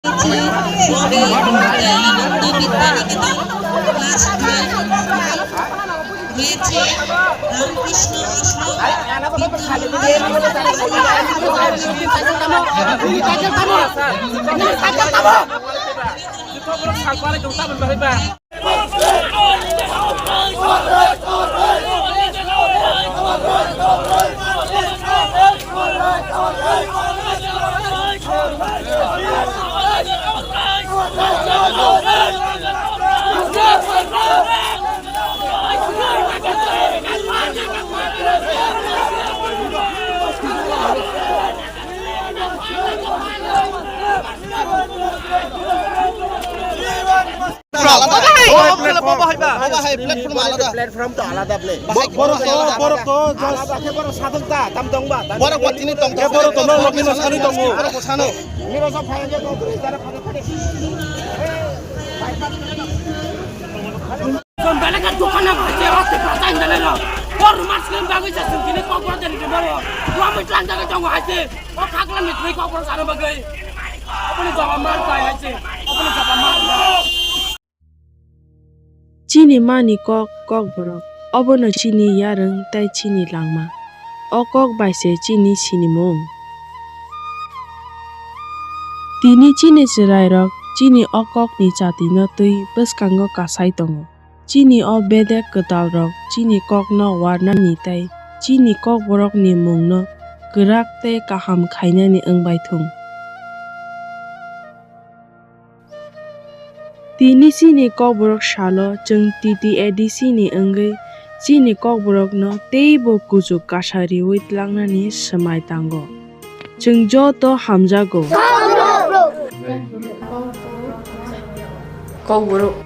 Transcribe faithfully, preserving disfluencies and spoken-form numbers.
রয়েছে রামকৃষ্ণ আশ্রম বিদ্যালয়। Baba hai. Baba hai, baba hai ba. Baba hai, platform alada. Platform to alada ble. Bo-, borok to, alada, borok to, just alada khe borok sadok da, tam tong ba, tam borok tong ba. Tini tong, borok to, no, no, no, sani tong. Borok sano. Miro sa phai je to, jara phai phai. Som beleka dukana bhaje, ote patain dale no. Bor mas krim bagwi sa sungkini kokra dari dibaro. Wa mai tlang jaga tongo haise. O khakla mitri kokra sano bagwi. Apni jaba mar pai haise. Apni jaba mar. Chini mani kok, Kokborok, obono chini yarwng tei chini langma. O kok bai se chini sinimung. Tini chini chwrairok chini o kokni chatino twi bwskango kasai tongo. Chini o bedek kwtalrok chini kokno warnani tei chini Kokborokni mungno kwrak tei kaham khainani wngbai thung. Tini chini Kokborok salo chwng T T A D C ni wngwi chini Kokborokno teibo kuchuk kasa riwi tlangnani swmai tango. Chwng joto hamjago. Kokborok